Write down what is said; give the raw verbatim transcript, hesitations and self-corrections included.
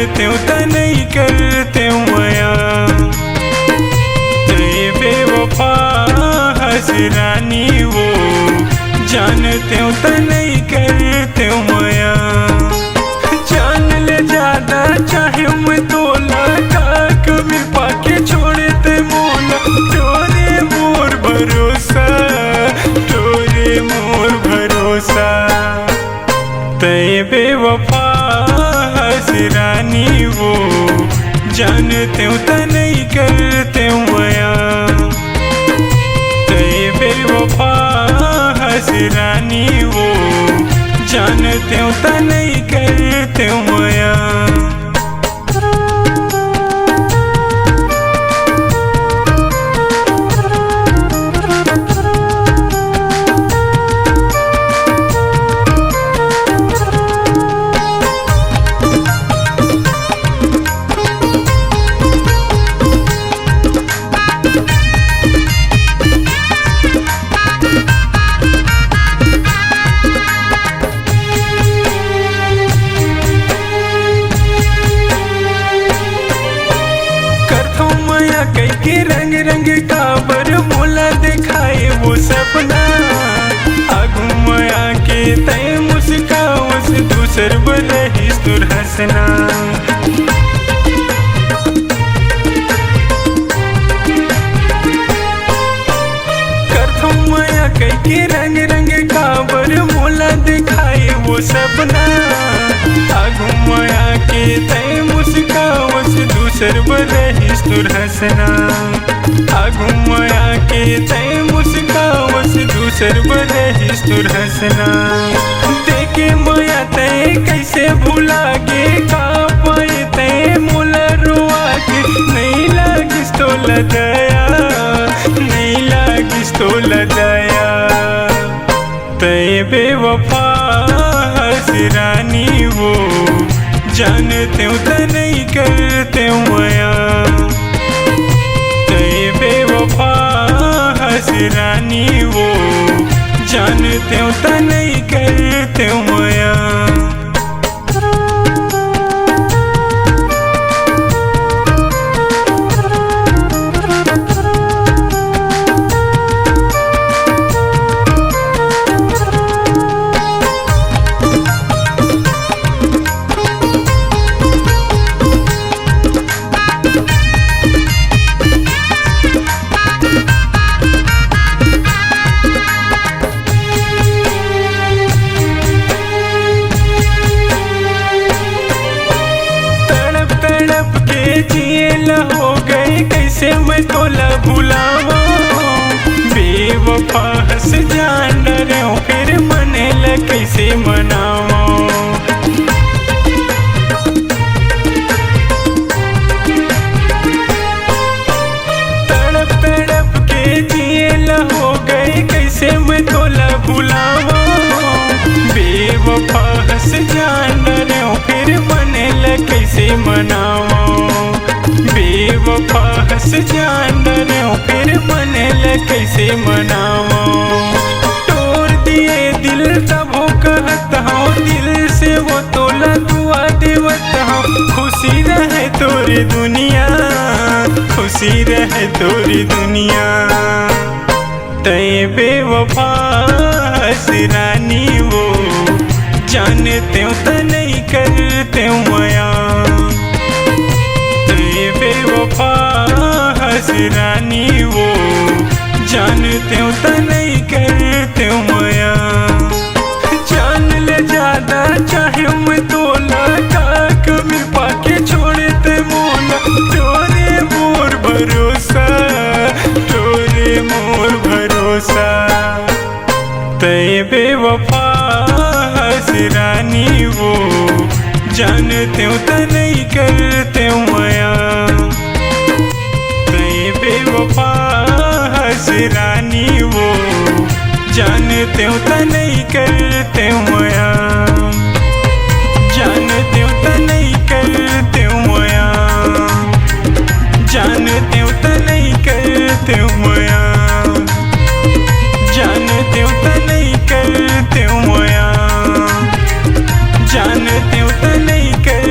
तें त नइ करतेंव मया। तैं बेवफा हस रानी वो, जानतेंव त नइ करतेंव मया। जान ले जादा चाहेंव मैं तोला, का कमी पाके छोड़े तैं मोला। टोरे मोर भरोसा, टोरे मोर भरोसा। तैं बेवफा हस रानी वो, जानतेंव त नइ करतेंव मया। तैं बेवफा हस रानी वो, जानतेंव त नइ करतेंव मया। करथों मया कहिके रंग रंग, काबर मोला देखाए वो सपना। आगू मया के तैं मुस्कावस, दूसर बर रहिस तोर हंसना। करथों मया कहिके रंग रंग, काबर मोला देखाए वो सपना। आगू मया के तैं मुस्कावस, दूसर बर रहिस तोर हंसना। आगू मया के तैं मुस्कावस, दूसर बर रहिस तोर हंसना। देके मया तैं कइसे भुला गे, का पाए तैं मोला रोवा के। नइ लागिस तोला दया, नइ लागिस तोला दया। तैं बेवफा हस रानी वो, जानतेंव त नइ करतेंव मया। तैं बेवफा हस रानी वो, जानतेंव त नइ करतेंव मया। तड़प तड़प के जिए ला हो गे, कइसे मैं तोला भुलावों। बेवफा हस जान डरेंव, फेर मन ला कइसे मनावों। तड़प तड़प के जिए ला हो गे, कइसे मैं तोला भुलावों। बेवफा हस जान डरेंव, फेर मन ला कइसे मनावों। बेवफा हस जान डरेंव, फेर मन ला कइसे मनावों। टोर दिए दिल तभो कहत हंव, दिल से वो तोला दुआ देवत हंव। खुशी रहे तोर दुनिया, खुशी रहे तोर दुनिया। तैं बेवफा हस रानी वो, जानतेंव त नइ करतेंव मया। तैं बेवफा हस रानी वो, जानतेंव त नइ करतेंव मया। जान ले जादा चाहेंव मैं तोला, का कमी पाके छोड़े तैं मोला। टोरे मोर भरोसा, टोरे मोर भरोसा। तैं बेवफा हस रानी वो, जानतेंव त नइ करतेंव मया। तैं बेवफा हस रानी वो, जानतेंव त नइ करतेंव मया। जानतेंव त नइ करतेंव मया। जानतेंव त नइ करतेंव मया। जानतेंव त नइ करतेंव मया। जानतेंव त नइ कर